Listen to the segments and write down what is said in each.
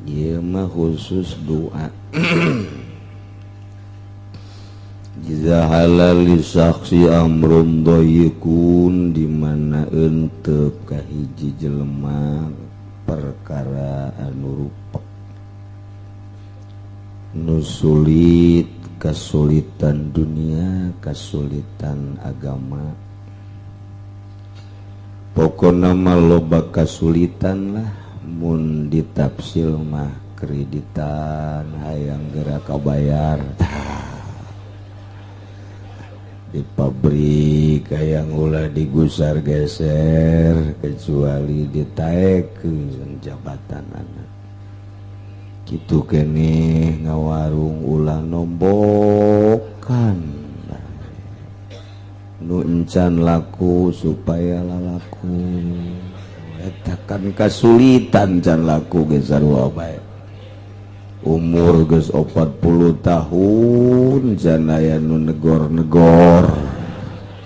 Ieu mah khusus doa. Iza halal li saksi amrun dhayyikun, di mana entep ka hiji jelema perkara anu rupek, nu sulit, kasulitan dunia, kasulitan agama. Pokona mah loba kasulitan lah, mun ditafsil mah kreditan hayang geura kabayar. Di pabrik hayang ulah digusar geser kecuali ditaekeun jabatan anak. Kitu keneh ngawarung ulah nombokan nu encan laku supaya lalaku. Eta kan kasulitan can laku ge sarua bae. Umur geus 40 tahun can aya nu negor-negor.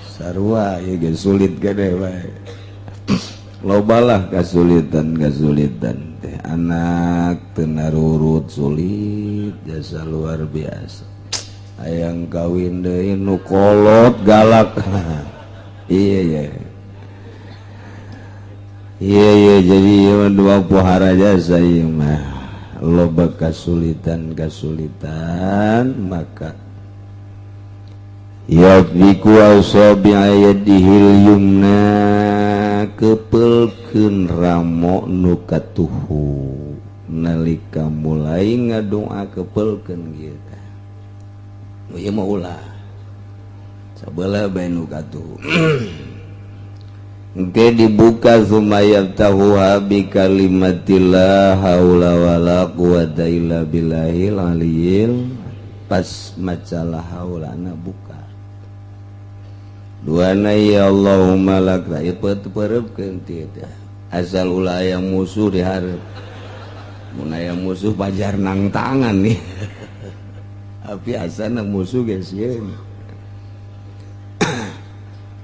Sarua ieu ge sulit gede bae. Lobalah kasulitan-kasulitan teh, anak teu narurut sulit jasa luar biasa. Hayang kawin deui nu kolot galak. Iya iya. Iya iya, jadi ieu mah dua pohara jasa ieu mah. Loba kasulitan-kasulitan maka yadriku asabi'a yadihil yumna, kepelkeun ramo nu katuhu nalika mulai ngadoa kepelkeun kieu tah. Nu ieu mah ulah sabelah bae nu katuhu. Engke dibuka sumayabtahuha bi kalimatillah haula wala quwata illa billahil aliyil. Pas maca la haulana buka. Duana ya Allahumma lak ieu peureupkeun teu teh. Asal ulah aya musuh di hareup. Mun aya musuh pajar nang tangan nih. Tapi asana musuh ge sieun.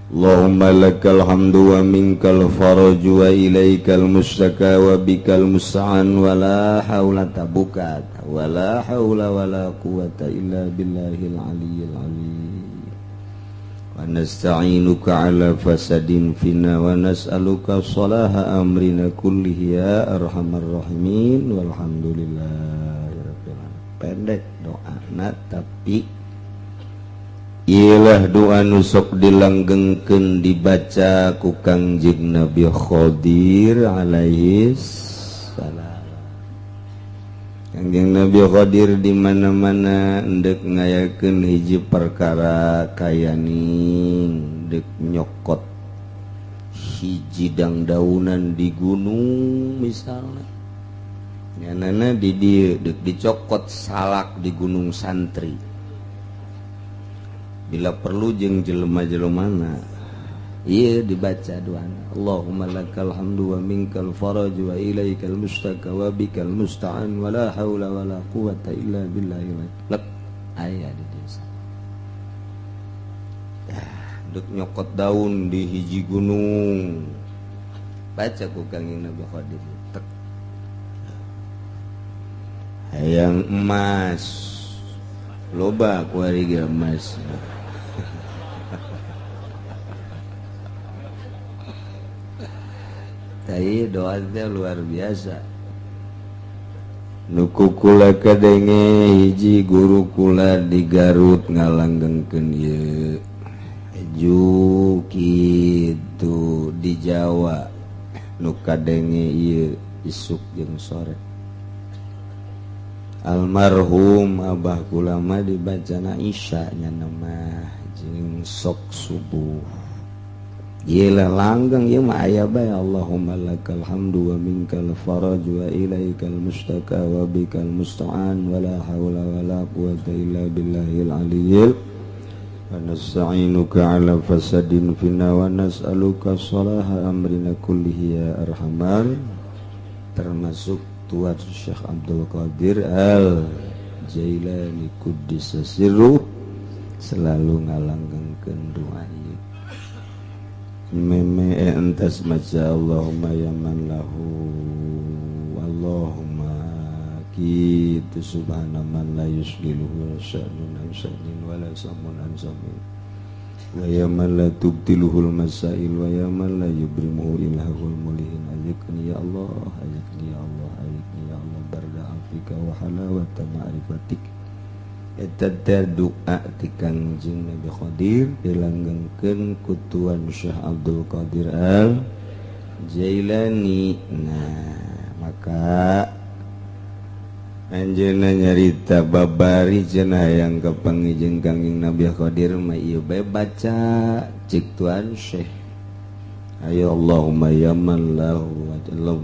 Allahumma lakal hamdu wa minkal faraju wa ilaikal mustaka wa bikal musta'an wa la haula tabukat wa la haula wa la quwata illa billahil aliyyil azim. Wa nasta'inuka ala fasadin fina wa nas'aluka salaha amrina kullihi ya arhamar rahimin walhamdulillahi rabbil alamin. Pendek doana tapi ialah doa nu sok dilanggengkeun dibaca ku Kangjeng Nabi Khadir alaihi salam. Kangjeng Nabi Khadir di mana-mana endek ngayakeun hiji perkara kayaning dek nyokot hiji dangdaunan di gunung misalnya. Nyanana di dieu dek dicokot salak di Gunung Santri. Bila perlu jeung jelema-jelemana ieu dibaca doana Allahumma lakal hamdu wa minkal faraj wa ilaikal mustaka wa bikal musta'an wa la haula wa la quwata illa billahil lek aya di desa. Dek nyokot daun di hiji gunung baca ku Kangjeng Nabi Khadir tek hayang emas loba ku ari ge emas. Tapi doa teh luar biasa. Nu kukula kadenge hiji guru kula di Garut ngalanggengkeun ieu. Ju kitu di Jawa nu kadenge ieu isuk jeung sore. Almarhum abah kula mah dibacana Isya nya mah jeung sok subuh. Yelah langgeng ieu mah aya bae Allahumma lakal hamdu wa minkal faraj wa ilaikal mustaka wa bikal musta'an wa la haula wa la quwata illa billahil aliyyil wa nasta'inuka ala fasadin fina wa nas'aluka salaha amrina kullihi ya arhamar. Termasuk Tuan Syekh Abdul Qadir Al Jailani Quddisa Sirruh selalu ngalanggengkeun doa ieu. Meme entas maca Allahumma ya man lahu Allahumma Kitu subhana man la yusgiluhu sya'nun an sya'nin wala samun an samin. Wa ya man la tubtiluhul masail wa ya man la yubrimuhu ilahul mulihin. Azikni ya Allah, azikni ya Allah, azikni ya Allah barda afika wa halawata ma'rifatik. Eta teh doa ti Kangjeng Nabi Khadir dilanggengkeun ku Tuan Syekh Abdul Qadir Al Jailani. Nah, maka anjeunna nyarita babari cenah hayang kapanggih jeung Kangjeng Nabi Khadir mah ieu bae baca cik Tuan Syekh. Ayo Allahumma ya man lahu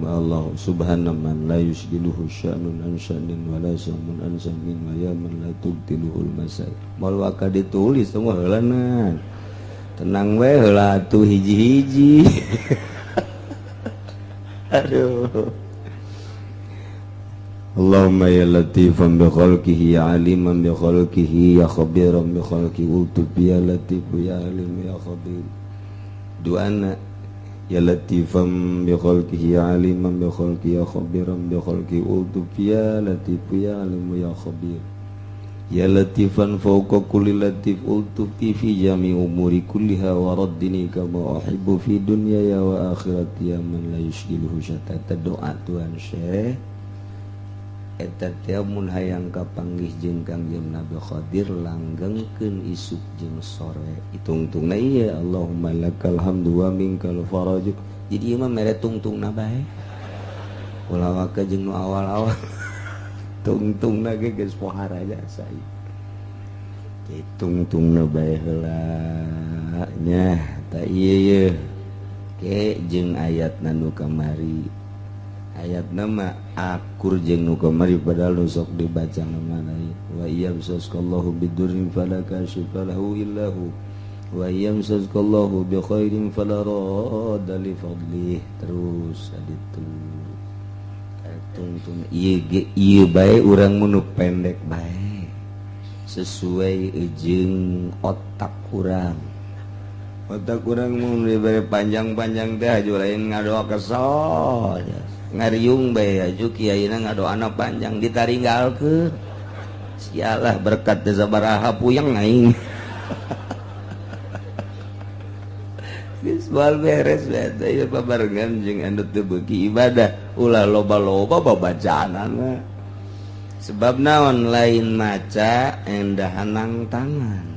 Allah subhana man la yusgiluhu sya'nun an sya'nin wa la samun an samin wa ya man la tubtiluhul masail. Moal waka ditulis tong heulana. Tenang we heula atuh hiji-hiji. Aduh. Allahumma ya latifan bi khalqihi ya aliman bi khalqihi ya khabiran bi khalqihi ultuf ya latif ya alim ya khabir. Doana ya latifan bi khalqihi ya aliman bi khalqihi ya khabiran bi khalqihi ultuf ya latif ya alim ya khabir. Ya latifan fawqa kulli latif ultuf fi jami umuri kulliha wa raddini kama uhibbu fi dunyaya wa akhirati ya man la yushghiluhu syatata. Doa Tuhan Syekh eta teh mun hayang kapanggih jeung Kangjeng Nabi Khadir langgengkeun isuk jeung sore. Itungtungna ieu Allahumma lakal hamdu wa minkal faraj. Jadi ieu mah mere tungtungna bae. Ulah waka jeung nu awal-awal. Tungtungna ge geus pohara jasa ieu. Tungtungna bae heula nya ta ieu ye. Ke jeung ayatna nu kamari. Ayat nama akur jeung nu kamari padahal nu sok dibaca nama lain. Wa yamsaskallahu bidurrin fala kashifa lahu illa hu wa yamsaskallahu bi khairin fala radda li fadlih. Terus aditu tungtung ieu ge ieu bae urang mun pendek bae sesuai jeung otak urang. Otak urang mun dibere panjang-panjang teh aju lain ngadoa kesel. Ngariung bae aju kiaina ngadoana panjang ditaringgalkeun. Sialah berkat teh sabaraha puyeng aing. Geus moal beres bae teh ieu babarengan jeung anu teu beuki ibadah ulah loba-loba babacaanana. Sebab naon lain maca endahanang tangan.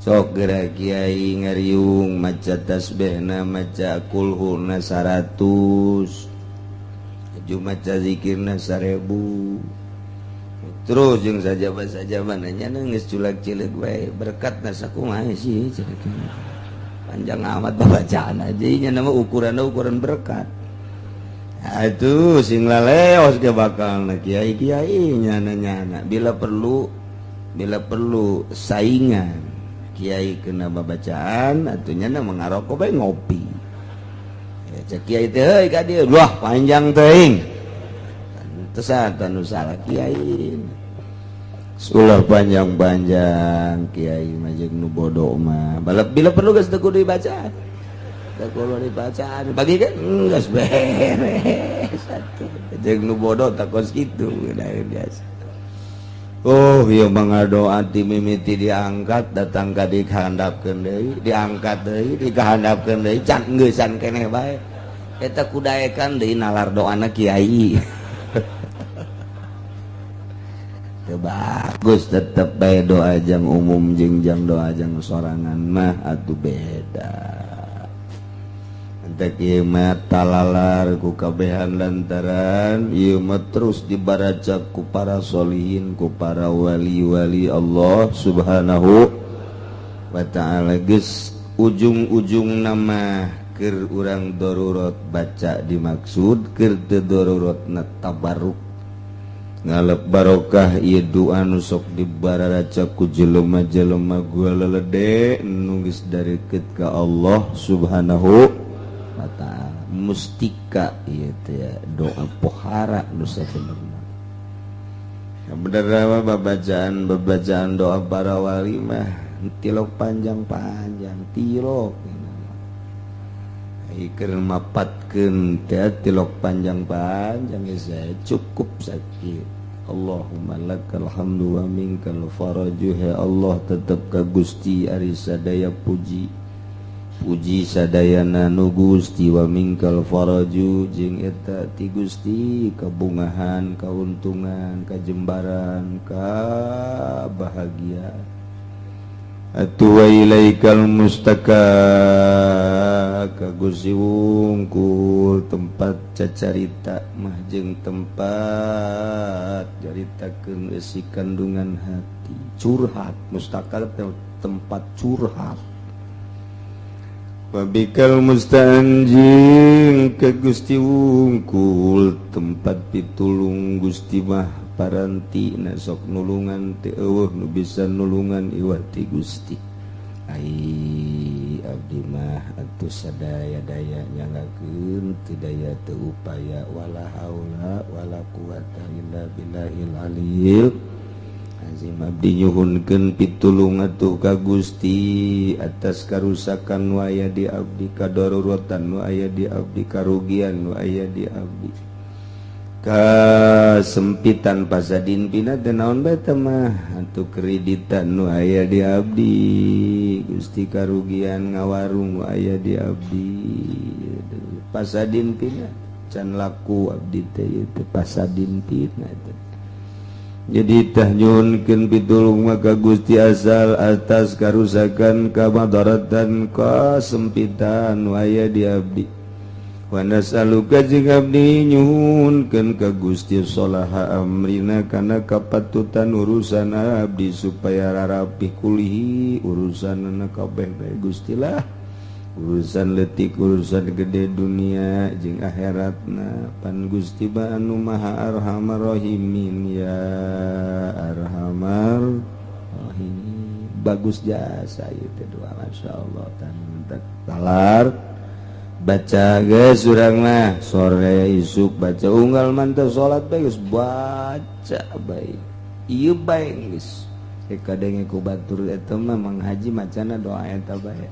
Sok geura kiai ngariung maca tasbihna maca kulhuna 100. Jumat zikirna 1000. Terus jeung sajaba-sajaba nya geus culak-cileuk bae berkatna sakumaha sih panjang amat babacaan aja nya nama ukuranna ukuran berkat. Atuh sing laleos ge bakalna kiai-kiai nyana-nyana bila perlu saingan kiai kena babacaan atuh nyana ngarokok bae ngopi. Cek kiai teh heuy ka dieu wah panjang teuing. Pantesan tanu salah kiai. Ulah panjang-panjang kiai mah jeung nu bodoh mah. Balap bila perlu geus teu kudu dibacaan. Teu kudu dibacaan. Bagi kan geus beres atuh. Jeung nu bodoh tak kos kitu biasa. Oh ieu mah ngadoa ti mimiti diangkat datang ka dikahandapkeun deui, diangkat deui, dikahandapkeun deui, can geusan keneh bae. Eta kudaekan deui nalar doana kiai. Teu bagus tetep bae doa jang umum jeung jang doa jang sorangan mah atuh beda. Entek ieu mah talalar ku kabehan lantaran ieu mah terus dibaraca ku para solihin ku para wali-wali Allah Subhanahu wa ta'ala. Geus ujung-ujung nama keur urang darurat baca dimaksud keur teu daruratna tabarruk ngalep barokah ieu doa nu sok dibaraca ku jelema-jelema gua lelede nu geus dareukeut ka Allah Subhanahu wa ta'ala. Mustika ieu teh doa pohara nu sabenerna. Bener babacaan doa para wali mah tilok panjang-panjang tilok. Keur mapatkeun teh tilok panjang-panjang geus cukup sakit. Allahumma lakal hamdu wa minkal faraju. Ya Allah tetep ka Gusti ari sadaya puji. Puji sadayana nu Gusti wa minkal faraju jeung eta ti Gusti kabungahan, kauntungan, kajembaran, kabahagiaan. Atuh wa ilaikal mustaka ka Gusti wungkul tempat cacarita mah jeung tempat caritakeun eusi kandungan hati curhat. Mustaka tempat curhat. Wabikal musta'an jeung ka Gusti wungkul tempat pitulung Gusti mah paranti na sok nulungan teu eueuh nu bisa nulungan iwah ti Gusti. Ai abdi mah atuh sadaya-daya nyalakeun teu daya teu upaya wala haula wala quwata illa billahil aliyil azim. Abdi nyuhunkeun pitulung atuh ka Gusti atas karusakan nu aya di abdi, kadaruratan nu aya di abdi, karugian nu aya di abdi, kasempitan pasadin pina teh naon bae teh mah atuh kreditan nu aya di abdi Gusti, karugian ngawarung nu aya di abdi pasadin pina can laku abdi teh ieu teh pasadin pina teh. Jadi tah nyuhunkeun pitulung mah ka Gusti asal atas karusakan, kamadaratan, kasempitan nu aya di abdi. Wa nas'aluka jeung abdi nyuhunkeun ka Gusti sholaha amrina kana kapatutan urusan abdi supaya rarapih kulihi urusanna kabeh bae Gusti lah, urusan leutik urusan gede dunia jeung akhiratna. Pan Gusti ba anu maha arhamar rahimin ya arhamar rahimin. Bagus jasa ieu teh doa masyaallah talar baca geus urang mah sore isuk baca unggal mantep salat bae geus baca bae ieu bae geus kadenge ku batur eta mah Mang Haji macana doa eta bae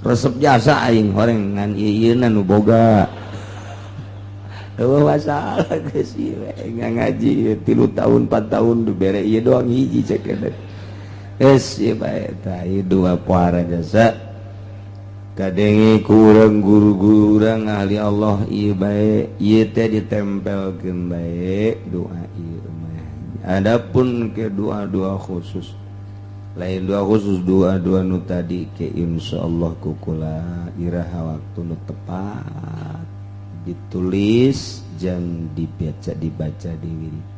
resep jasa aing horeng ngan ieu-ieuna nu boga eueuh masalah geus ieu ngaji 3 tahun 4 tahun dibere ieu doang hiji cek eta geus ieu bae tah ieu dua puara jasa kadenge kurang guru-guru urang ahli Allah ieu bae ieu teh ditempelkeun bae doa ieu mah. Adapun ke doa-doa khusus lain doa khusus doa-doa nu tadi ke insyaallah kukula iraha waktu nu tepat ditulis jangan dibaca diwiritan.